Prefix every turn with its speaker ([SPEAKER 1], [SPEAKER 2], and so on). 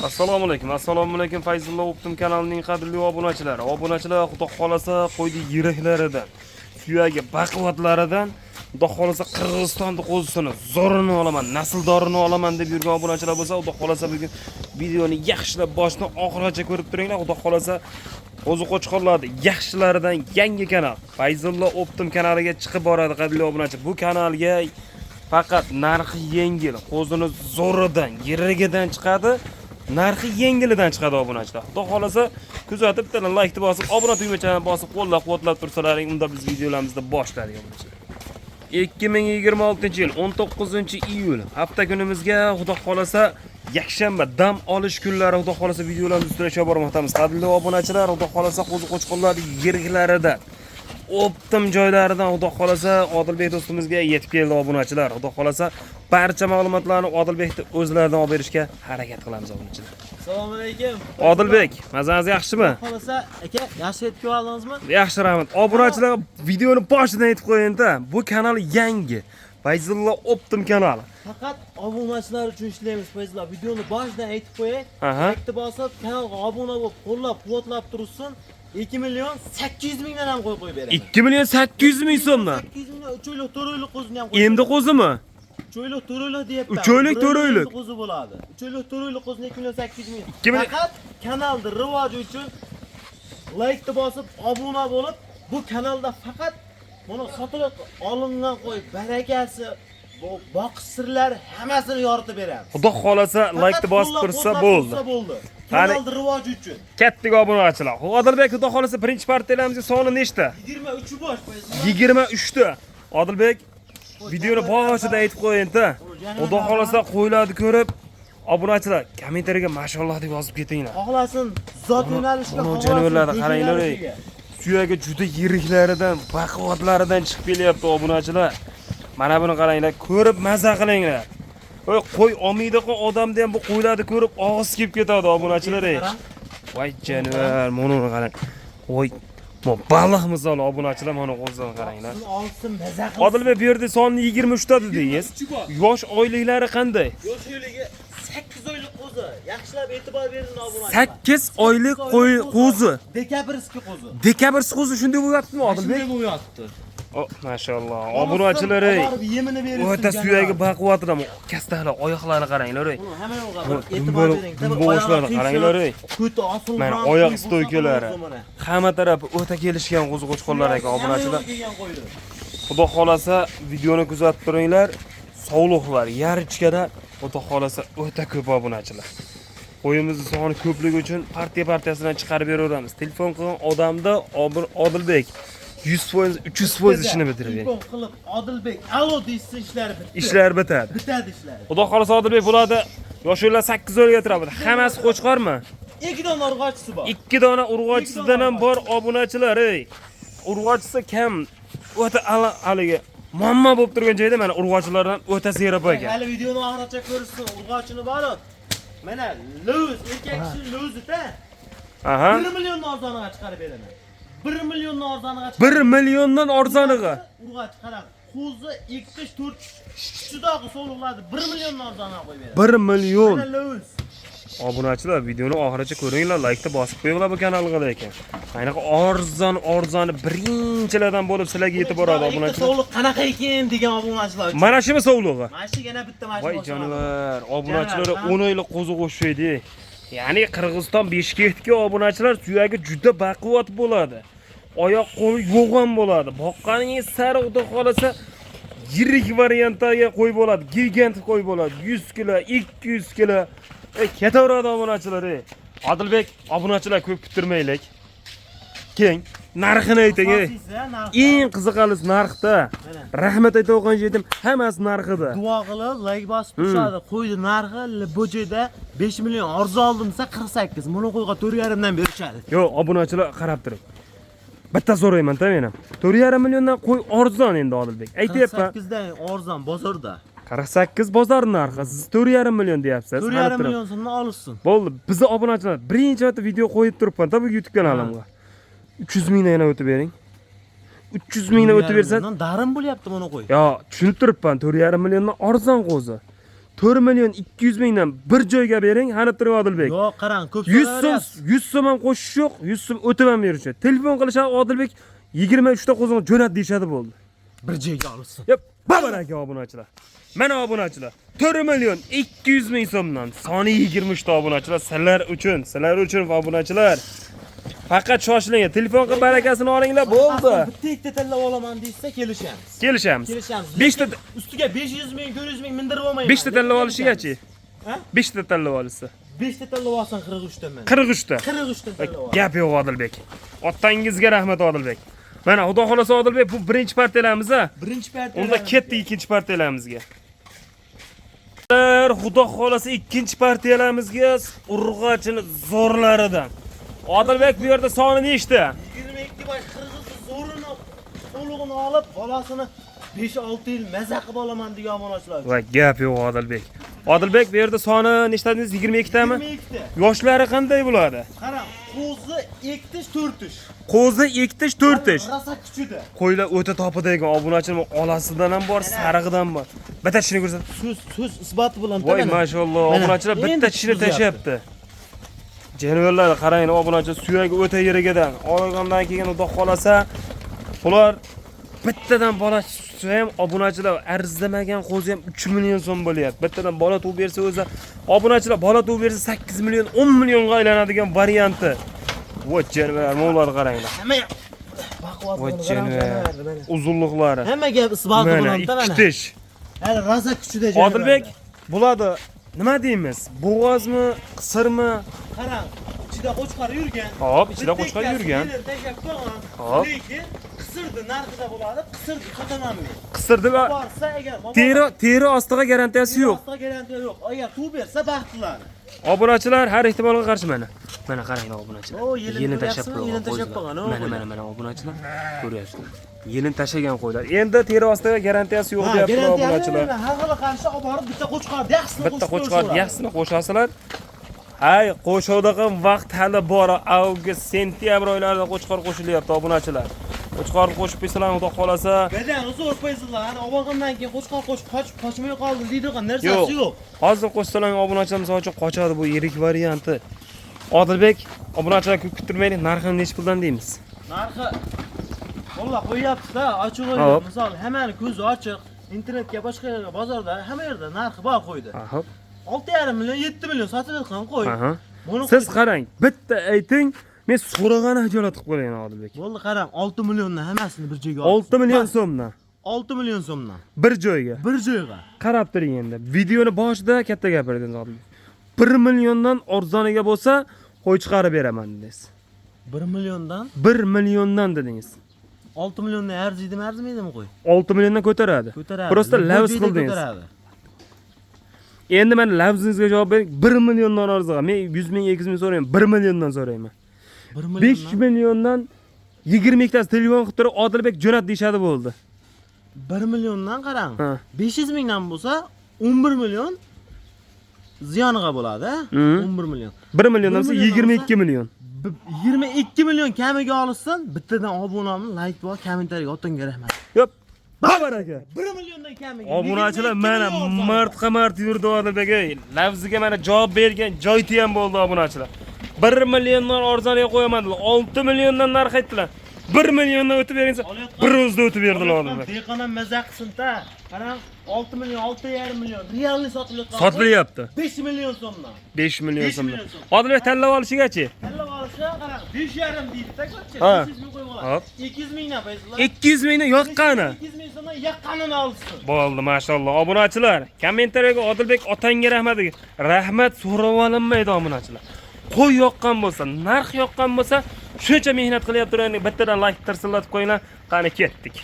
[SPEAKER 1] Assalomu alaykum. Assalomu alaykum Fayzullo Optim kanalining qadrli obunachilari. Obunachilar, Xudo xolasa qo'ydi yiriklaridan, suyagi baquvvatlaridan, Xudo xolasa Qirg'izistonni qo'zisini, zo'rini olaman, nasldorini olaman deb yurgan obunachilar bo'lsa, Xudo xolasa bugun videoni yaxshilab boshidan oxirigacha ko'rib turinglar. Xudo xolasa qo'zi qo'chqorlarni yaxshilaridan yangi kanal Fayzullo Optim kanaliga chiqib boradi qadrli obunachi. Bu kanalga faqat narxi yengil, qo'zini zo'ridan, yirigidan chiqadi. Narxi yengilidan chiqadi obunachilar. Xudo xolasa kuzatib, bitta laykni bosib, obuna tugmachani bosib, qo'llab-quvvatlab tursalaring, unda biz videolarimizni boshladik obunachilar. 2026-yil 19-iyul hafta kunimizga Xudo xolasa yakshanba dam olish kunlari Xudo xolasa videolarimizni ustida ishlab bormoqdamiz. Qadrli obunachilar, Xudo xolasa qo'zi qo'chqorlar yiriklaridan, optim joylaridan Xudo xolasa Odilbek do'stimizga yetib keldi obunachilar. Xudo xolasa barcha ma'lumotlarni Odilbekni o'zlaridan olib berishga harakat qilamiz obunachilar.
[SPEAKER 2] Assalomu alaykum.
[SPEAKER 1] Odilbek, mazangiz yaxshimi?
[SPEAKER 2] Xolasa aka, yaxshi yetib oldingizmi?
[SPEAKER 1] Yaxshi, rahmat. Obunachilar, videoni boshidan aytib qo'ying-da. Bu kanal yangi. Fayzullo Optim kanali.
[SPEAKER 2] Faqat obunachilar uchun ishlaymiz, Fayzullo. Videoni boshidan aytib qo'yay. Laykni bosib, kanalga obuna bo'lib, qo'llab-quvvatlab tursin. 2 million 800 mingdan ham qo'yib qo'yib beraman.
[SPEAKER 1] 2 million 800 ming so'mdan.
[SPEAKER 2] 800 mingdan 3 oylik, 4 oylik qo'zini ham qo'yib.
[SPEAKER 1] Endi qo'zimi?
[SPEAKER 2] 3 oylik, 4 oylik deyapman.
[SPEAKER 1] 3 oylik,
[SPEAKER 2] Bir
[SPEAKER 1] 4 oylik.
[SPEAKER 2] qo'zi bo'ladi. 3 oylik, 4 oylik qo'zini 2 million 800 ming.
[SPEAKER 1] 2 million-
[SPEAKER 2] Faqat kanalni rivoji uchun laykni bosib, obuna bo'lib, bu kanalda faqat buni sotilib olingan qo'y barakasi, bu boqish sirlari hammasini yoritib beramiz.
[SPEAKER 1] Xudo xolasa laykni bosib tursa bo'ldi.
[SPEAKER 2] Bo'ldi. Bo'ldi.
[SPEAKER 1] Qani-
[SPEAKER 2] Kanalni rivoji uchun.
[SPEAKER 1] Katta obunachilar. Odilbek, Xudo xolasa birinchi partiyalarimizning soni nechta?
[SPEAKER 2] 23 bosh, Fayzullo.
[SPEAKER 1] 23 ta. Odilbek, videoni boshida aytib qo'ying-da. Xudo xolasa qo'ylarni ko'rib, obunachilar kommentariyaga mashalloh deb yozib ketinglar.
[SPEAKER 2] Xohlasin zot yo'nalishga,
[SPEAKER 1] Mana
[SPEAKER 2] xohlasin
[SPEAKER 1] jonivorlarni
[SPEAKER 2] go'sht
[SPEAKER 1] qaranglar, ey.
[SPEAKER 2] yo'nalishiga.
[SPEAKER 1] Suyagi juda yiriklaridan, baquvvatlaridan chiqib kelyapti obunachilar. Mana buni qaranglar, ko'rib maza qilinglar. Oy, qo'y olmaydigan odamda ham bu qo'ylarni ko'rib og'iz kelib ketadi obunachilar, ey. Voy jonivor, mana uni qarang. Voy, bu baliq misoli obunachilar, mana qo'zini qaranglar.
[SPEAKER 2] Olsin, olsin, maza qilsin.
[SPEAKER 1] Odilbek, bu yerda soni 23 ta dedingiz. Yosh oyliklari qanday?
[SPEAKER 2] Yosh oyligi 8 oylik qo'zi. Yaxshilab e'tibor bering obunachilar.
[SPEAKER 1] 8 oylik qo'y qo'zi.
[SPEAKER 2] Dekabrskiy qo'zi.
[SPEAKER 1] Dekabrskiy qo'zi shunday bo'lyaptimi Odilbek?
[SPEAKER 2] Shunday bo'lyapti.
[SPEAKER 1] O, mashalloh. Obunachilar, ey.
[SPEAKER 2] Borib yemini bersin.
[SPEAKER 1] O'ta suyagi baquvvatli kastalar, oyoqlarini qaranglar, ey.
[SPEAKER 2] Hamma yo'g'a
[SPEAKER 1] Bu
[SPEAKER 2] bir e'tibor bering.
[SPEAKER 1] dumboshlarni qaranglar, ey.
[SPEAKER 2] Ko'ti osilgan.
[SPEAKER 1] Mana oyoq stoykalari. Hamma tarafi o'ta kelishgan qo'zi qo'chqorlar ekan obunachilar. Xudo xolasa videoni kuzatib turinglar. Sovliqlar yarichkada Xudo xolasa o'ta ko'p obunachilar. Qo'yimizni soni ko'pligi uchun partiya partiyasidan chiqarib beraveramiz. Telefon qilgan odamda Odilbek 100%, 300% ishini bitirib beradi.
[SPEAKER 2] Telefon qilib Odilbek alo deysiz, ishlari bitdi.
[SPEAKER 1] Ishlar bitadi.
[SPEAKER 2] Bitadi ishlari.
[SPEAKER 1] Xudo xolasa Odilbek bo'ladi. Yoshlar 8 oyga turadi. Hammasi qo'chqormi?
[SPEAKER 2] 2 dona urg'ochisi bor.
[SPEAKER 1] 2 dona urg'ochisidan ham bor obunachilar, ey. Urg'ochisi kam. O'ta haligi muammo bo'lib turgan joyda mana urg'ochilardan o'ta serap ekan.
[SPEAKER 2] Hali videoni oxirigacha ko'rsin, urg'ochini bor. Mana Luz, erkak kishi Luzida 1 million arzoniga chiqarib beraman. 1 million arzoniga
[SPEAKER 1] 1 milliondan arzoniga.
[SPEAKER 2] Urg'ochi qarang. Qo'zi 2 tish, 4 tish kuchidagi so'liqlarni 1 million arzoniga qo'yib beraman.
[SPEAKER 1] 1 million.
[SPEAKER 2] Mana Luz.
[SPEAKER 1] Obunachilar, videoni oxirigacha ko'ringlar, laykni bosib qo'yinglar bu kanalga lekin. Aynaqa arzon arzoni birinchilardan bo'lib sizlarga yetib boradi obunachilar.
[SPEAKER 2] Sovliq qanaqa ekan degan obunachilar uchun.
[SPEAKER 1] Mana shumi sovlig'i?
[SPEAKER 2] Mana shu yana bitta mana shu.
[SPEAKER 1] Voy jonivor, obunachilar
[SPEAKER 2] Jonivor,
[SPEAKER 1] 10 oylik qo'zi qo'shaydi. Ya'ni Qirg'iziston Bishkekdagi obunachilar suyagi juda baquvvat bo'ladi. Oyoq qo'li yo'g'on bo'ladi. Boqqaningiz sari Xudo xolasa yirik variantdagi qo'y bo'ladi, gigant qo'y bo'ladi. 100 kilo, 200 kilo. Ketaveradi obunachilar, ey. Odilbek, obunachilar ko'p kuttirmaylik. Keng, narxini ayting, ey.
[SPEAKER 2] Asosiysi, narxi.
[SPEAKER 1] Eng qiziqarlisi narxda.
[SPEAKER 2] Mana.
[SPEAKER 1] Rahmat aytayotgan yedim, hammasi narxida.
[SPEAKER 2] Duo qilib, layk bosib turishadi. Qo'ydi narxi bu joyda 5 million orzu oldim desa 48. Buni qo'yga 4.5 dan berishadi.
[SPEAKER 1] Yo'q, obunachilar qarab turib. Bitta so'rayman-da men ham. 4.5 milliondan qo'y arzon endi Odilbek. Aytyapman.
[SPEAKER 2] 48 dan arzon bozorda.
[SPEAKER 1] 48 bozor narxi. Siz 4.5 million deyapsiz.
[SPEAKER 2] 4.5
[SPEAKER 1] Qarab turib.
[SPEAKER 2] million so'mdan olishsin.
[SPEAKER 1] Bo'ldi. Bizni obunachilar birinchi marta video qo'yib turibman-da bu YouTube kanalimga. 300 mingdan yana o'tib bering. 300 mingdan o'tib bersan,
[SPEAKER 2] Darim bo'lyapti buni qo'y.
[SPEAKER 1] yo, tushunib turibman, 4.5 milliondan arzon qo'zi. 4 million 200 mingdan bir joyga bering, hanib turing Odilbek.
[SPEAKER 2] Yo'q, qarang, ko'p
[SPEAKER 1] 100 so'm,
[SPEAKER 2] so'raveryapsiz.
[SPEAKER 1] 100 so'm ham qo'shish yo'q, 100 so'm o'tib ham berish yo'q. Telefon qilishadi, Odilbek 23 ta qo'zini jo'nat deyishadi bo'ldi.
[SPEAKER 2] Bir joyga olsin.
[SPEAKER 1] Yep, babaraka obunachilar. Mana obunachilar, 4 million 200 ming so'mdan soni 23 ta obunachilar sizlar uchun, sizlar uchun obunachilar. Faqat shoshiling, telefon qilib barakasini olinglar, bo'ldi.
[SPEAKER 2] Bitta ikkita tanlab olaman deysa kelishamiz.
[SPEAKER 1] Kelishamiz.
[SPEAKER 2] Kelishamiz.
[SPEAKER 1] 5 ta
[SPEAKER 2] Ustiga 500 ming, 400 ming mindirib olmayman.
[SPEAKER 1] 5 ta tanlab olishigachi?
[SPEAKER 2] Ha?
[SPEAKER 1] 5 ta tanlab olishsa.
[SPEAKER 2] 5 ta tanlab olsin 43 ta men.
[SPEAKER 1] 43 ta.
[SPEAKER 2] 43 ta tanlab ol.
[SPEAKER 1] Gap yo'q Odilbek. Otangizga rahmat Odilbek. Mana xudo xolasa Odilbek bu birinchi partiyalarimiz a.
[SPEAKER 2] Birinchi partiya.
[SPEAKER 1] Unda ketdik ikkinchi partiyalarimizga. Xudo xolasa ikkinchi partiyalarimizga urg'achini zo'rlaridan. Odilbek bu yerda soni nechta?
[SPEAKER 2] 22 bosh qirg'iz zo'rini qo'lig'ini olib, bolasini 5-6 yil maza qilib olaman degan omonachilar.
[SPEAKER 1] Va gap yo'q Odilbek. Odilbek bu yerda soni nechta dedingiz? 22 tami?
[SPEAKER 2] 22 ta.
[SPEAKER 1] Yoshlari qanday bo'ladi?
[SPEAKER 2] Qarang, qo'zi ektish, to'rtish.
[SPEAKER 1] Qo'zi ektish, to'rtish.
[SPEAKER 2] Rosa kuchida.
[SPEAKER 1] Qo'ylar o'ta topidagi obunachilar olasidan ham bor, sarig'idan bor. Bitta tishini ko'rsat.
[SPEAKER 2] So'z isboti bilan
[SPEAKER 1] Voy mashalloh,
[SPEAKER 2] Mana,
[SPEAKER 1] obunachilar bitta
[SPEAKER 2] endi
[SPEAKER 1] tishini
[SPEAKER 2] tuzyapti.
[SPEAKER 1] tashyapti. Jonivorlar qarang, obunachi suyagi o'ta yerigidan. Olgandan keyin xudo xolasa bular bittadan bola tutsa ham obunachilar arzimagan qo'zi ham 3 million so'm bo'lyapti. Bittadan bola tug'ib bersa o'zi obunachilar bola tug'ib bersa 8 million, 10 millionga aylanadigan varianti. Voy jonivorlar, mo'llar qaranglar.
[SPEAKER 2] Hamma baquvvat
[SPEAKER 1] Voy
[SPEAKER 2] bo'lib qarang,
[SPEAKER 1] jonivorlar.
[SPEAKER 2] mana.
[SPEAKER 1] Uzunliqlari.
[SPEAKER 2] Hamma gap isboti
[SPEAKER 1] Mana
[SPEAKER 2] bilan
[SPEAKER 1] ikki
[SPEAKER 2] mana.
[SPEAKER 1] tish.
[SPEAKER 2] Hali rosa kuchida jonivorlar.
[SPEAKER 1] Odilbek, bularni nima deymiz? Bo'g'ozmi, qisirmi?
[SPEAKER 2] Qarang, ichida qo'chqor yurgan.
[SPEAKER 1] Hop, ichida
[SPEAKER 2] Bitta
[SPEAKER 1] qo'chqor
[SPEAKER 2] ikkasi
[SPEAKER 1] yurgan.
[SPEAKER 2] kelin tashlab qo'ygan.
[SPEAKER 1] Hop.
[SPEAKER 2] Lekin qisirdi narxida bo'ladi, qisirdi sotaman men.
[SPEAKER 1] Qisirdi va
[SPEAKER 2] Borsa agar
[SPEAKER 1] teri ostiga garantiyasi yo'q.
[SPEAKER 2] Ostiga garantiya yo'q. Agar tuv bersa baxtlilar.
[SPEAKER 1] Obunachilar har ehtimolga qarshi mana. Mana qarang obunachilar.
[SPEAKER 2] O, yelin
[SPEAKER 1] Yelin tashlab
[SPEAKER 2] ko'ryapsizmi?
[SPEAKER 1] qo'ygan.
[SPEAKER 2] Yelin tashlab
[SPEAKER 1] qo'ylar.
[SPEAKER 2] qo'ygan, o,
[SPEAKER 1] Mana
[SPEAKER 2] qo'ylar.
[SPEAKER 1] mana mana obunachilar ko'ryapsizlar. Yelin tashlagan qo'ylar. Endi teri ostiga garantiyasi yo'q
[SPEAKER 2] Ha,
[SPEAKER 1] deyaptilar
[SPEAKER 2] garantiya
[SPEAKER 1] obunachilar.
[SPEAKER 2] bermayman. Har xil qarshi olib borib bitta qo'chqorni yaxshisini
[SPEAKER 1] Bitta
[SPEAKER 2] qo'shib
[SPEAKER 1] qo'chqor
[SPEAKER 2] qo'yishaveradi.
[SPEAKER 1] yaxshisini qo'shasizlar. Hay, qo'shadigan vaqt hali bor. Avgust, sentyabr oylarida qo'chqor qo'shilyapti obunachilar. Qo'chqorni qo'shib qo'ysalar, xudo xolasa
[SPEAKER 2] Badani zo'r qo'ysinlar. Hani olib borgandan keyin qo'chqor qo'shib qochib qochmay qoldi deydigan narsasi yo'q.
[SPEAKER 1] Hozir qo'shsalar obunachilar misol uchun qochadi bu yirik varianti. Odilbek, obunachilar ko'p kuttirmaylik, narxini nechi puldan deymiz?
[SPEAKER 2] Narxi Valla qo'yyapsiz-da, ochiq
[SPEAKER 1] Hop.
[SPEAKER 2] qo'ydi. Misol hammani ko'zi ochiq. Internetga boshqa yerga bozorda hamma yerda narxi bor qo'ydi.
[SPEAKER 1] Hop.
[SPEAKER 2] 6,5 million, 7 million sotilayotgan qo'y.
[SPEAKER 1] Aha.
[SPEAKER 2] Buni
[SPEAKER 1] Siz qarang, bitta ayting, men so'rag'ani hijolat qilib qo'yayin Odilbek.
[SPEAKER 2] Bo'ldi qarang, 6 milliondan hammasini bir joyga
[SPEAKER 1] 6 million so'mdan
[SPEAKER 2] 6 million so'mdan
[SPEAKER 1] bir joyga.
[SPEAKER 2] bir joyga.
[SPEAKER 1] Qarab turing endi. Videoni boshida katta gapirdingiz Odilbek. 1 milliondan arzoniga bo'lsa, qo'y chiqarib beraman dedingiz.
[SPEAKER 2] 1 milliondan
[SPEAKER 1] 1 milliondan dedingiz.
[SPEAKER 2] 6 milliondan arziydimi, arzimaydimi qo'y?
[SPEAKER 1] 6 milliondan ko'taradi.
[SPEAKER 2] Ko'taradi.
[SPEAKER 1] Просто
[SPEAKER 2] Любой
[SPEAKER 1] lavz
[SPEAKER 2] joyda
[SPEAKER 1] qildingiz.
[SPEAKER 2] ko'taradi.
[SPEAKER 1] Endi mana lavzingizga javob bering. 1 milliondan arzonga. Men 100 ming, 200 ming so'rayman. 1 milliondan so'rayman.
[SPEAKER 2] 1
[SPEAKER 1] 5
[SPEAKER 2] milliondan
[SPEAKER 1] milliondan 22 tasi telefon qilib turib Odilbek jo'nat deyishadi bo'ldi.
[SPEAKER 2] 1 milliondan qarang.
[SPEAKER 1] Ha.
[SPEAKER 2] 500 mingdan bo'lsa 11 million ziyoniga bo'ladi, ha?
[SPEAKER 1] Mhm.
[SPEAKER 2] 11 million.
[SPEAKER 1] 1 milliondan
[SPEAKER 2] 1
[SPEAKER 1] bo'lsa
[SPEAKER 2] milliondan
[SPEAKER 1] 22 million.
[SPEAKER 2] 22 million kamiga olishsin, bittadan obunamni like bor, kommentariyaga otangga rahmat.
[SPEAKER 1] Yo'q. Babar aka.
[SPEAKER 2] 1 milliondan kamiga.
[SPEAKER 1] Obunachilar
[SPEAKER 2] 22
[SPEAKER 1] mana
[SPEAKER 2] million olsin.
[SPEAKER 1] martqa mart yurdi Odilbek ey. Lafziga mana javob bergan joyti ham bo'ldi obunachilar. 1 milliondan arzonga qo'yaman dedilar. 6 milliondan narx aytdilar. 1 milliondan o'tib berinsa bir o'zida o'tib berdilar Odilbek.
[SPEAKER 2] Dehqon ham maza qilsin-da. Qarang, 6 million, 6,5 million realni sotilayotgan.
[SPEAKER 1] Sotilyapti.
[SPEAKER 2] 5 million so'mdan.
[SPEAKER 1] 5 million
[SPEAKER 2] 5
[SPEAKER 1] so'mdan.
[SPEAKER 2] million so'm.
[SPEAKER 1] Odilbek tanlab olishigachi?
[SPEAKER 2] Tanlab olishga qarang, 5,5 deydi-da ko'pchi.
[SPEAKER 1] Ha.
[SPEAKER 2] 500 ming qo'yib
[SPEAKER 1] Hop.
[SPEAKER 2] oladi. 200 mingdan qo'ysizlar.
[SPEAKER 1] 200 mingdan yoqqani.
[SPEAKER 2] 200 ming so'mdan yoqqanini olsin.
[SPEAKER 1] Bo'ldi, mashalloh. Obunachilar, kommentariyaga Odilbek otangga rahmat degan. Rahmat so'rab olinmaydi obunachilar. Qo'y yoqqan bo'lsa, narx yoqqan bo'lsa, shuncha mehnat qilyapti, endi bittadan like tirsillatib qo'yinglar. Qani ketdik.